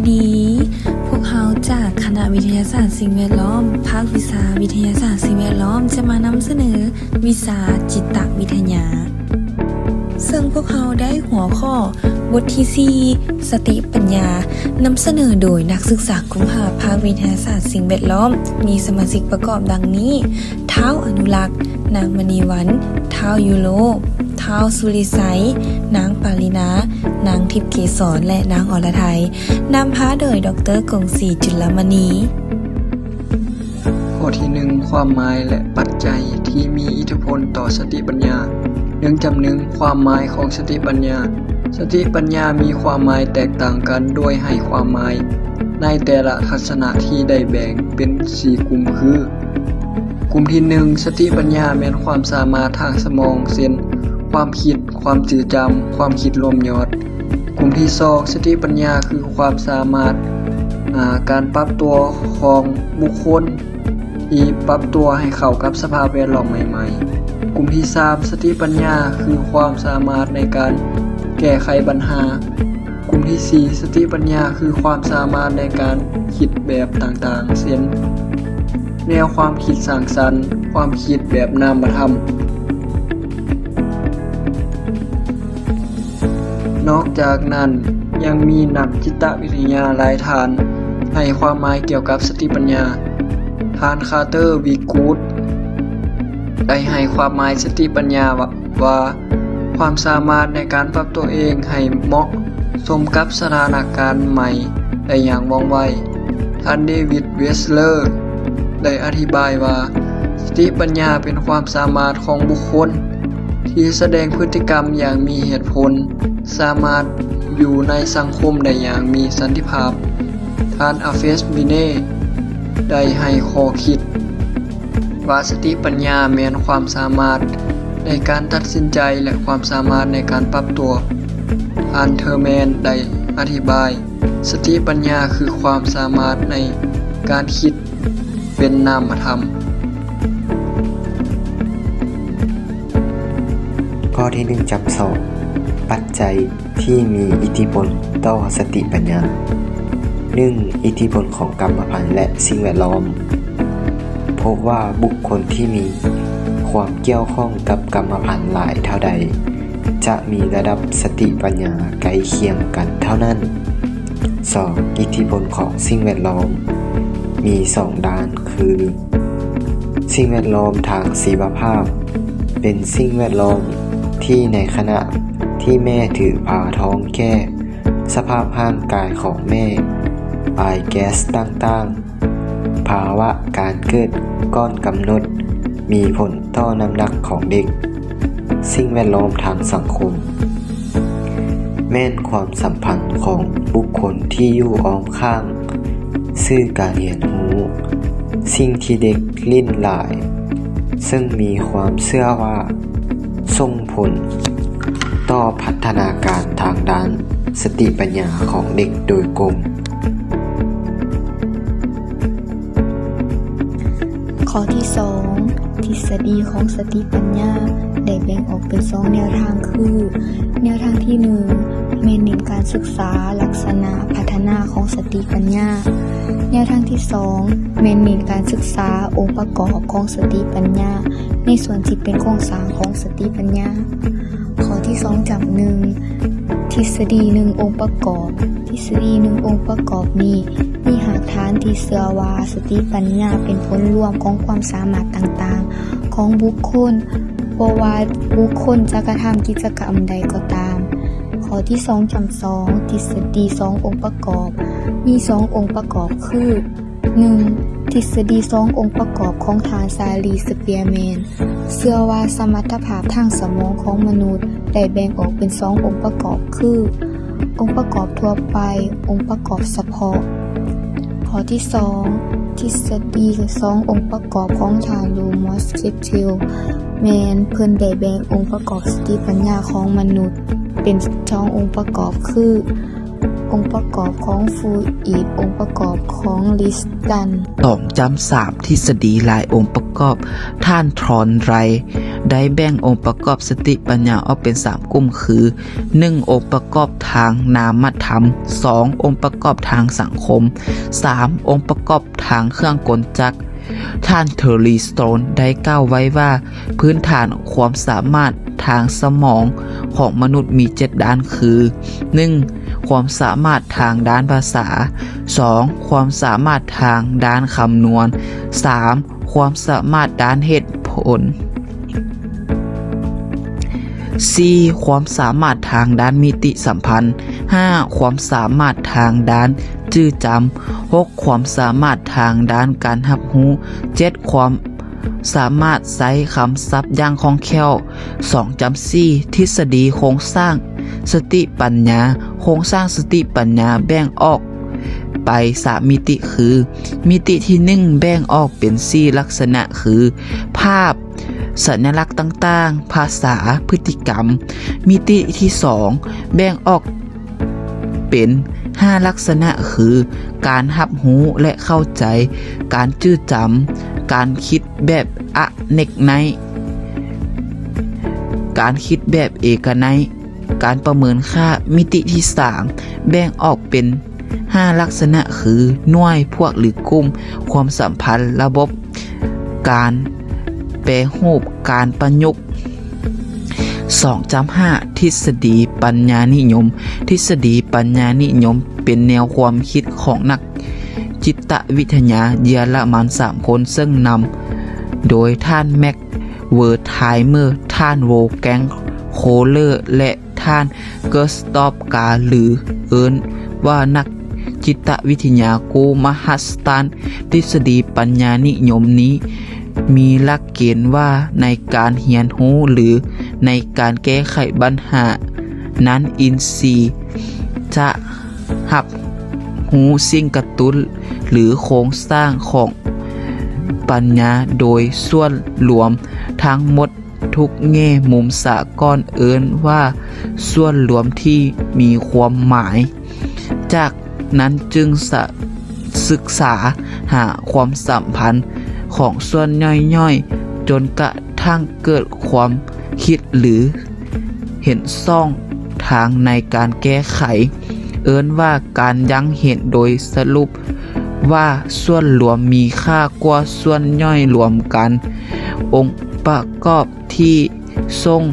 ດີ ພວກເຮົາຈາກຄະນະວິທະຍາສາດສິ່ງແວດລ້ອມ ພາກວິຊາວິທະຍາສາດສິ່ງແວດລ້ອມ ຈະມານຳສະເໜີວິຊາຈິດຕະວິທະຍາ. ເຊິ່ງພວກເຮົາໄດ້ຫົວຂໍ້ບົດທີສີ່ ສະຕິປັນຍາ ນຳສະເໜີໂດຍນັກສຶກສາກຸມພາ ພາກວິທະຍາສາດສິ່ງແວດລ້ອມ ມີສະມາຊິກປະກອບດັ່ງນີ້: ທ້າວອະນຸລັກ, ນາງມະນີວັນ, ທ້າວຢູໂລ, ທ້າວສຸລິໄຊ, ນາງປາລິນາ, ນາງທິບເກສອນ ແລະ ນາງອລະໄທ. ນຳພາໂດຍ ດອກເຕີ ກົງສີ ຈຸນລະມະນີ. ຂໍ້ທີໜຶ່ງ ຄວາມໝາຍ ແລະ ປັດໄຈທີ່ມີອິດທິພົນຕໍ່ສະຕິປັນຍາ. ໜຶ່ງຈ້ຳໜຶ່ງ ຄວາມໝາຍຂອງສະຕິປັນຍາ. ສະຕິປັນຍາມີຄວາມໝາຍແຕກຕ່າງກັນ ໂດຍໃຫ້ຄວາມໝາຍໃນແຕ່ລະທັດສະນະທີ່ໄດ້ແບ່ງເປັນສີ່ກຸ່ມຄື: ກຸ່ມທີໜຶ່ງ ສະຕິປັນຍາແມ່ນຄວາມສາມາດທາງສະໝອງ ເຊັ່ນ ຄວາມຄິດ, ຄວາມຈື່ຈຳ, ຄວາມຄິດລວມຍອດ. ກຸ່ມທີສອງ ສະຕິປັນຍາຄືຄວາມສາມາດ, ອາ, ການປັບຕົວຂອງບຸກຄົນທີ່ປັບຕົວໃຫ້ເຂົ້າກັບສະພາບແວດລ້ອມໃໝ່ໆ. ກຸ່ມທີສາມ ສະຕິປັນຍາຄືຄວາມສາມາດໃນການແກ້ໄຂບັນຫາ. ກຸ່ມທີສີ່ ສະຕິປັນຍາຄືຄວາມສາມາດໃນການຄິດແບບຕ່າງໆ ເຊັ່ນ ແນວຄວາມຄິດສ້າງສັນ, ຄວາມຄິດແບບນາມະທຳ. ນອກຈາກນັ້ນ ຍັງມີນັກຈິດຕະວິທະຍາຫຼາຍທ່ານໃຫ້ຄວາມໝາຍກ່ຽວກັບສະຕິປັນຍາ. ທ່ານ ຄາເຕີ ວິກກູດ ໄດ້ໃຫ້ຄວາມໝາຍສະຕິປັນຍາວ່າ ວ່າ ຄວາມສາມາດໃນການປັບຕົວເອງໃຫ້ເໝາະສົມກັບສະຖານະການໃໝ່ໄດ້ຢ່າງວ່ອງໄວ. ທ່ານ ເດວິດ ເວສເລີ ໄດ້ອະທິບາຍວ່າ ສະຕິປັນຍາເປັນຄວາມສາມາດຂອງບຸກຄົນທີ່ສະແດງພຶດຕິກຳຢ່າງມີເຫດຜົນ, ສາມາດຢູ່ໃນສັງຄົມໄດ້ຢ່າງມີສັນຕິພາບ. ທ່ານ ອາເຟສ ວິເນ ໄດ້ໃຫ້ຂໍ້ຄິດ ວ່າສະຕິປັນຍາແມ່ນຄວາມສາມາດໃນການຕັດສິນໃຈ ແລະ ຄວາມສາມາດໃນການປັບຕົວ. ທ່ານ ເທີແມນ ໄດ້ອະທິບາຍ ສະຕິປັນຍາຄືຄວາມສາມາດໃນການຄິດເປັນນາມະທຳ. ຂໍ້ທີໜຶ່ງຈ້ຳສອງ ປັດໄຈ ທີ່ມີອິດທິພົນຕໍ່ສະຕິປັນຍາ. ໜຶ່ງ ອິດທິພົນຂອງກຳມະພັນ ແລະ ສິ່ງແວດລ້ອມ. ພົບວ່າບຸກຄົນທີ່ມີຄວາມກ່ຽວຂ້ອງກັບກຳມະພັນຫຼາຍເທົ່າໃດ ຈະມີລະດັບສະຕິປັນຍາໃກ້ຄຽງກັນເທົ່ານັ້ນ. ສອງ ອິດທິພົນຂອງສິ່ງແວດລ້ອມ ມີສອງດ້ານຄື ສິ່ງແວດລ້ອມທາງຊີວະພາບ ເປັນສິ່ງແວດລ້ອມທີ່ໃນຂະນະທີ່ແມ່ຖືພາທ້ອງແກ່ ສະພາບຮ່າງກາຍຂອງແມ່, ອາຍແກັສຕ່າງໆ, ພາວະການເກີດກ່ອນກຳນົດ ມີຜົນຕໍ່ນ້ຳໜັກຂອງເດັກ. ສິ່ງແວດລ້ອມທາງສັງຄົມ ແມ່ນຄວາມສຳພັນຂອງບຸກຄົນທີ່ຢູ່ອ້ອມຂ້າງ ສື່ການຮຽນຮູ້, ສິ່ງທີ່ເດັກຫຼິ້ນຫຼາຍ, ເຊິ່ງມີຄວາມເຊື່ອວ່າສົ່ງຜົນຕໍ່ພັດທະນາການທາງດ້ານສະຕິປັນຍາຂອງເດັກໂດຍກົງ. ຂໍ້ທີສອງ ທິດສະດີຂອງສະຕິປັນຍາ ໄດ້ແບ່ງອອກເປັນສອງແນວທາງຄື ແນວທາງທີໜຶ່ງ ແມ່ນເນັ້ນການສຶກສາລັກສະນະພັດທະນາຂອງສະຕິປັນຍາ. ແນວທາງທີສອງ ແມ່ນເນັ້ນການສຶກສາອົງປະກອບຂອງສະຕິປັນຍາ ໃນສ່ວນທີ່ເປັນໂຄງສ້າງຂອງສະຕິປັນຍາ. ຂໍ້ທີສອງຈ້ຳໜຶ່ງ ທິດສະດີໜຶ່ງອົງປະກອບ. ທິດສະດີໜຶ່ງອົງປະກອບນີ້ ມີຮາກຖານທີ່ເຊື່ອວ່າສະຕິປັນຍາເປັນຜົນລວມຂອງຄວາມສາມາດຕ່າງໆຂອງບຸກຄົນ, ບໍ່ວ່າບຸກຄົນຈະກະທຳກິດຈະກຳໃດກໍຕາມ. ຂໍ້ທີສອງຈ້ຳສອງ ທິດສະດີສອງອົງປະກອບ. ມີສອງອົງປະກອບຄື ໜຶ່ງ ທິດສະດີສອງອົງປະກອບຂອງທ່ານ ຊາລີ ສະເປຍແມນ ເຊື່ອວ່າສະມັດຕະພາບທາງສະໝອງຂອງມະນຸດໄດ້ແບ່ງອອກເປັນສອງອົງປະກອບຄື ອົງປະກອບທົ່ວໄປ, ອົງປະກອບສະເພາະ. ຂໍ້ທີສອງ ທິດສະດີສອງອົງປະກອບຂອງທ່ານ ໂຣມອສ ເຄດເທລ ແມ່ນເພິ່ນໄດ້ແບ່ງອົງປະກອບສະຕິປັນຍາຂອງມະນຸດເປັນສອງອົງປະກອບຄື ອົງປະກອບຂອງຟລູອິດ, ອົງປະກອບຂອງລິສຕັນ. ສອງຈ້ຳສາມ ທິດສະດີຫຼາຍອົງປະກອບ, ທ່ານ ທຣອນ ໄຣ ໄດ້ແບ່ງອົງປະກອບສະຕິປັນຍາອອກເປັນສາມກຸ່ມຄື ໜຶ່ງ ອົງປະກອບທາງນາມະທຳ, ສອງ ອົງປະກອບທາງສັງຄົມ, ສາມ ອົງປະກອບທາງເຄື່ອງກົນຈັກ. ທ່ານ Terry Stone ໄດ້ກ່າວໄວ້ວ່າ ພື້ນຖານຄວາມສາມາດທາງສະໝອງຂອງມະນຸດມີເຈັດດ້ານຄື ໜຶ່ງ ຄວາມສາມາດທາງດ້ານພາສາ, ສອງ ຄວາມສາມາດທາງດ້ານຄຳນວນ, ສາມ ຄວາມສາມາດດ້ານເຫດຜົນ, ສີ່ ຄວາມສາມາດທາງດ້ານມິຕິສຳພັນ, ຫ້າ ຄວາມສາມາດທາງດ້ານຈື່ຈຳ, ຫົກ ຄວາມສາມາດທາງດ້ານການຮັບຮູ້, ເຈັດ ຄວາມສາມາດໃຊ້ຄຳສັບຢ່າງຄ່ອງແຄ້ວ. ສອງ ຈຳສີ່ ທິດສະດີໂຄງສ້າງສະຕິປັນຍາ. ໂຄງສ້າງສະຕິປັນຍາແບ່ງອອກໄປສາມມິຕິຄື ມິຕິທີໜຶ່ງ ແບ່ງອອກເປັນສີ່ລັກສະນະຄື ພາບ, ສັນຍະລັກຕ່າງໆ, ພາສາ, ພຶດຕິກຳ. ມິຕິທີສອງ ແບ່ງອອກເປັນຫ້າລັກສະນະຄື ການຮັບຮູ້ ແລະ ເຂົ້າໃຈ, ການຈື່ຈຳ, ການຄິດແບບອະເນັກໄນ, ການຄິດແບບເອກະໄນ, ການປະເມີນຄ່າ. ມິຕິທີສາມ ແບ່ງອອກເປັນຫ້າລັກສະນະຄື ໜ່ວຍ, ພວກ ຫຼື ກຸ່ມ, ຄວາມສຳພັນ, ລະບົບການແປຮູບ, ການປະຍຸກ. ສອງ ຈຳຫ້າ ທິດສະດີປັນຍານິຍົມ. ທິດສະດີປັນຍານິຍົມເປັນແນວຄວາມຄິດຂອງນັກຈິດຕະວິທະຍາເຢຍລະມັນສາມຄົນ ເຊິ່ງນຳໂດຍທ່ານ ແມັກ ເວີທາຍເມີ, ທ່ານ ໂວແກງ ໂຄເລີ ແລະ ທ່ານ ເກີສຕອບ ກາ ຫຼື ເອີ້ນວ່ານັກຈິດຕະວິທະຍາກູ້ມະຫັດສະຖານ. ທິດສະດີປັນຍານິຍົມນີ້ມີຫຼັກເກນວ່າ ໃນການຮຽນຮູ້ ຫຼື ໃນການແກ້ໄຂບັນຫານັ້ນ, ອິນຊີຈະຮັບຮູ້ສິ່ງກະຕຸ້ນ ຫຼື ໂຄງສ້າງຂອງປັນຍາໂດຍສ່ວນລວມທັງໝົດ. ທຸກແງ່ມຸມສາກອນເອີ້ນວ່າສ່ວນລວມທີ່ມີຄວາມໝາຍ. ຈາກນັ້ນຈຶ່ງສະ ສຶກສາຫາຄວາມສຳພັນຂອງສ່ວນຍ່ອຍໆ ຈົນກະທັ້ງເກີດຄວາມຄິດ ຫຼື ເຫັນຊ່ອງທາງໃນການແກ້ໄຂ, ເອີ້ນວ່າການຢັ້ງເຫັນ. ໂດຍສະຫຼຸບວ່າສ່ວນລວມມີຄ່າກວ່າສ່ວນຍ່ອຍລວມກັນ. ອົງປະກອບ ທີ່ສົ່ງ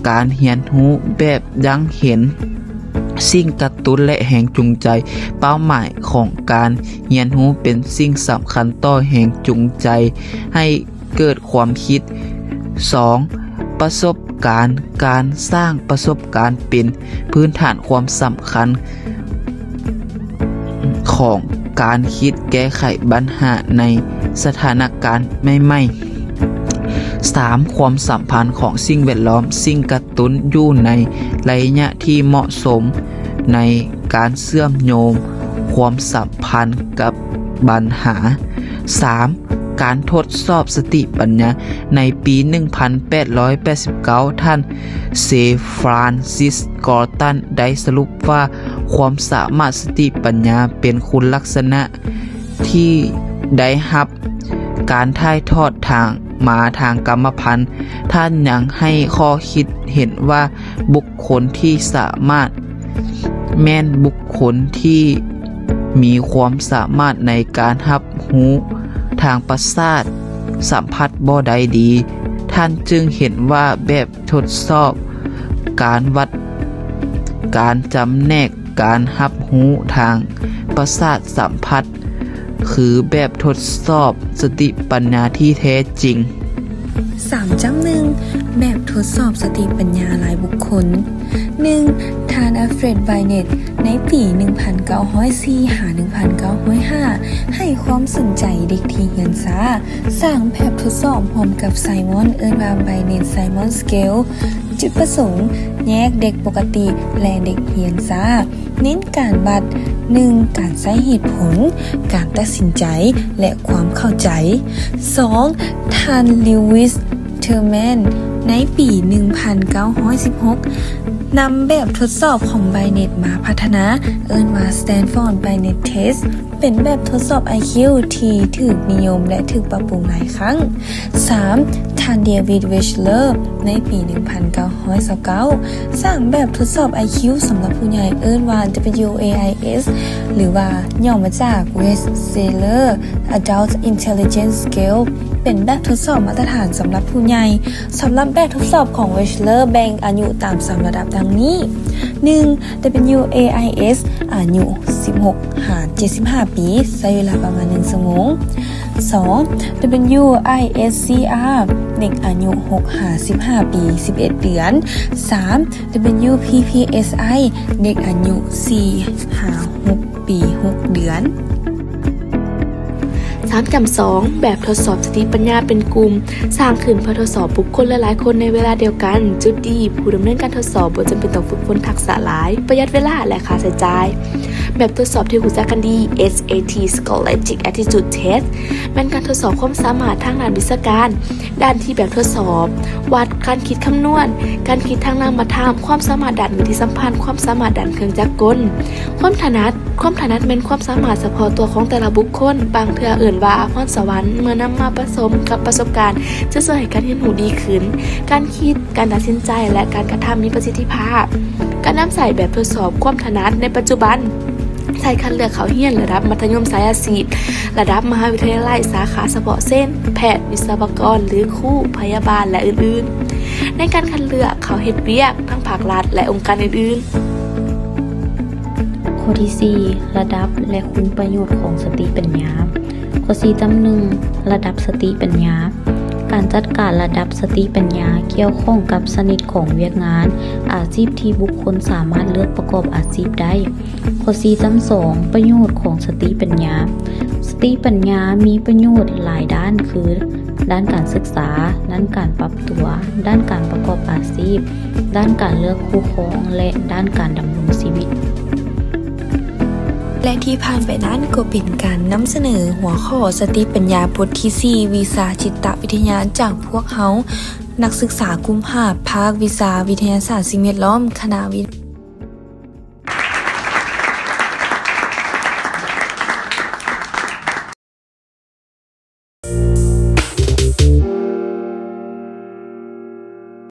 ການຮຽນຮູ້ແບບຢັ້ງເຫັນ, ສິ່ງກະຕຸ້ນ ແລະ ແຮງຈູງໃຈ. ເປົ້າໝາຍຂອງການຮຽນຮູ້ເປັນສິ່ງສຳຄັນຕໍ່ແຮງຈູງໃຈໃຫ້ເກີດຄວາມຄິດ. ສອງ ປະສົບການ. ການສ້າງປະສົບການເປັນພື້ນຖານຄວາມສຳຄັນ ຂອງການຄິດແກ້ໄຂບັນຫາໃນສະຖານະການໃໝ່ໆ. ສາມ ຄວາມສຳພັນຂອງສິ່ງແວດລ້ອມ, ສິ່ງກະຕຸ້ນຢູ່ໃນໄລຍະທີ່ເໝາະສົມໃນການເຊື່ອມໂຍງຄວາມສຳພັນກັບບັນຫາ. ສາມ ການທົດສອບສະຕິປັນຍາ. ໃນປີໜຶ່ງພັນແປດຮ້ອຍແປດສິບເກົ້າ ທ່ານ ເຊຟຣານຊິສ ກອລຕັນ ໄດ້ສະຫຼຸບວ່າ ຄວາມສາມາດສະຕິປັນຍາເປັນຄຸນລັກສະນະທີ່ໄດ້ຮັບການຖ່າຍທອດທາງ ມາທາງກຳມະພັນ. ທ່ານຍັງໃຫ້ຂໍ້ຄິດເຫັນວ່າ ບຸກຄົນທີ່ສາມາດ ແມ່ນບຸກຄົນທີ່ມີຄວາມສາມາດໃນການຮັບຮູ້ທາງປະສາດສຳຜັດບໍ່ໄດ້ດີ. ທ່ານຈຶ່ງເຫັນວ່າແບບທົດສອບການວັດການຈຳແນກການຮັບຮູ້ທາງປະສາດສຳຜັດ ຄືແບບທົດສອບສະຕິປັນຍາທີ່ແທ້ຈິງ. ສາມຈ້ຳໜຶ່ງ ແບບທົດສອບສະຕິປັນຍາລາຍບຸກຄົນ. ໜຶ່ງ ທ່ານ ອາເຟຣດ ໄບເນັດ ໃນປີໜຶ່ງພັນເກົ້າຮ້ອຍສີ່ຫາໜຶ່ງພັນເກົ້າຮ້ອຍຫ້າ ໃຫ້ຄວາມສົນໃຈເດັກທີ່ຮຽນຊ້າ, ສ້າງແບບທົດສອບຮ່ວມກັບ ໄຊມອນ ເອີ້ນວ່າ ໄບເນັດ ໄຊມອນ ສະເກວ. ຈຸດປະສົງ ແຍກເດັກປົກກະຕິ ແລະ ເດັກຮຽນຊ້າ. ເນັ້ນການວັດ ໜຶ່ງ ການໃຊ້ເຫດຜົນ, ການຕັດສິນໃຈ ແລະ ຄວາມເຂົ້າໃຈ. ສອງ ທ່ານ ລິວວິສ ເທີແມນ ໃນປີໜຶ່ງພັນເກົ້າຮ້ອຍສິບຫົກ ນຳແບບທົດສອບຂອງ Binet ມາພັດທະນາ ເອີ້ນວ່າ Stanford Binet Test ເປັນແບບທົດສອບ IQ ທີ່ຖືກນິຍົມ ແລະ ຖືກປັບປຸງຫຼາຍຄັ້ງ. ສາມ ທ່ານ David Wechsler ໃນປີໜຶ່ງພັນເກົ້າຮ້ອຍຊາວເກົ້າ ສ້າງແບບທົດສອບ IQ ສຳລັບຜູ້ໃຫຍ່ ເອີ້ນວ່າ WAIS ຫຼືວ່າຫຍໍ້ມາຈາກ Wechsler Adult Intelligence Scale ເປັນແບບທົດສອບມາດຕະຖານສຳລັບຜູ້ໃຫຍ່. ສຳລັບແບບທົດສອບຂອງ Wechsler ແບ່ງອາຍຸຕາມສາມລະດັບດັ່ງນີ້: ໜຶ່ງ WAIS ອາຍຸສິບຫົກຫາເຈັດສິບຫ້າປີ ໃຊ້ເວລາປະມານໜຶ່ງຊົ່ວໂມງ. ສອງ WISCR ເດັກອາຍຸຫົກຫາສິບຫ້າປີ ສິບເອັດເດືອນ. ສາມ WPPSI ເດັກອາຍຸສີ່ຫາຫົກປີ ຫົກເດືອນ. ສາມຈ້ຳສອງ ແບບທົດສອບສະຕິປັນຍາເປັນກຸ່ມ ສ້າງຂຶ້ນເພື່ອທົດສອບບຸກຄົນຫຼາຍໆຄົນໃນເວລາດຽວກັນ. ຈຸດດີ, ຜູ້ດຳເນີນການທົດສອບບໍ່ຈຳເປັນຕ້ອງຝຶກຝົນທັກສະຫຼາຍ, ປະຢັດເວລາ ແລະ ຄ່າໃຊ້ຈ່າຍ. ແບບທົດສອບທີ່ຮູ້ຈັກກັນດີ, SAT Scholastic Aptitude Test ແມ່ນການທົດສອບຄວາມສາມາດທາງດ້ານວິຊາການ, ດ້ານທີ່ແບບທົດສອບວັດການຄິດຄຳນວນ, ການຄິດທາງນາມມະທຳ, ຄວາມສາມາດດ້ານປະຕິສຳພັນ, ຄວາມສາມາດດ້ານເຄື່ອງຈັກກົນ, ຄວາມຖະໜັດ. ຄວາມຖະໜັດແມ່ນຄວາມສາມາດສະເພາະຕົວຂອງແຕ່ລະບຸກຄົນ, ບາງເທື່ອເອີ້ນວ່າພອນສະຫວັນ, ເມື່ອນຳມາປະສົມກັບປະສົບການ ຈະຊ່ວຍໃຫ້ການຮຽນຮູ້ດີຂຶ້ນ, ການຄິດ, ການຕັດສິນໃຈ ແລະ ການກະທຳມີປະສິດທິພາບ. ການນຳໃຊ້ແບບທົດສອບຄວາມຖະໜັດໃນປັດຈຸບັນ ໃຊ້ຄັດເລືອກເຂົ້າຮຽນລະດັບມັດທະຍົມສາຍອາຊີບ, ລະດັບມະຫາວິທະຍາໄລສາຂາສະເພາະເຊັ່ນ ແພດ, ວິສະວະກອນ ຫຼື ຄູ, ພະຍາບານ ແລະ ອື່ນໆ ໃນການຄັດເລືອກເຂົ້າເຮັດວຽກທັງພາກລັດ ແລະ ອົງການອື່ນໆ. ຂໍ້ທີສີ່ ລະດັບ ແລະ ຄຸນປະໂຫຍດຂອງສະຕິປັນຍາ. ຂໍ້ສີ່ຈ້ຳໜຶ່ງ ລະດັບສະຕິປັນຍາ. ການຈັດການລະດັບສະຕິປັນຍາກ່ຽວຂ້ອງກັບຊະນິດຂອງວຽກງານ, ອາຊີບທີ່ບຸກຄົນສາມາດເລືອກປະກອບອາຊີບໄດ້. ຂໍ້ສີ່ຈ້ຳສອງ ປະໂຫຍດຂອງສະຕິປັນຍາ. ສະຕິປັນຍາມີປະໂຫຍດຫຼາຍດ້ານຄື ດ້ານການສຶກສາ, ດ້ານການປັບຕົວ, ດ້ານການປະກອບອາຊີບ, ດ້ານການເລືອກຄູ່ຄອງ ແລະ ດ້ານການດຳລົງຊີວິດ. ແລະ ທີ່ຜ່ານໄປນັ້ນກໍເປັນການນຳສະເໜີຫົວຂໍ້ສະຕິປັນຍາບົດທີສີ່ ວິຊາຈິດຕະວິທະຍາ ຈາກພວກເຮົາ ນັກສຶກສາກຸ່ມຫ້າ ພາກວິຊາວິທະຍາສາດສິ່ງແວດລ້ອມ ຄະນະວິ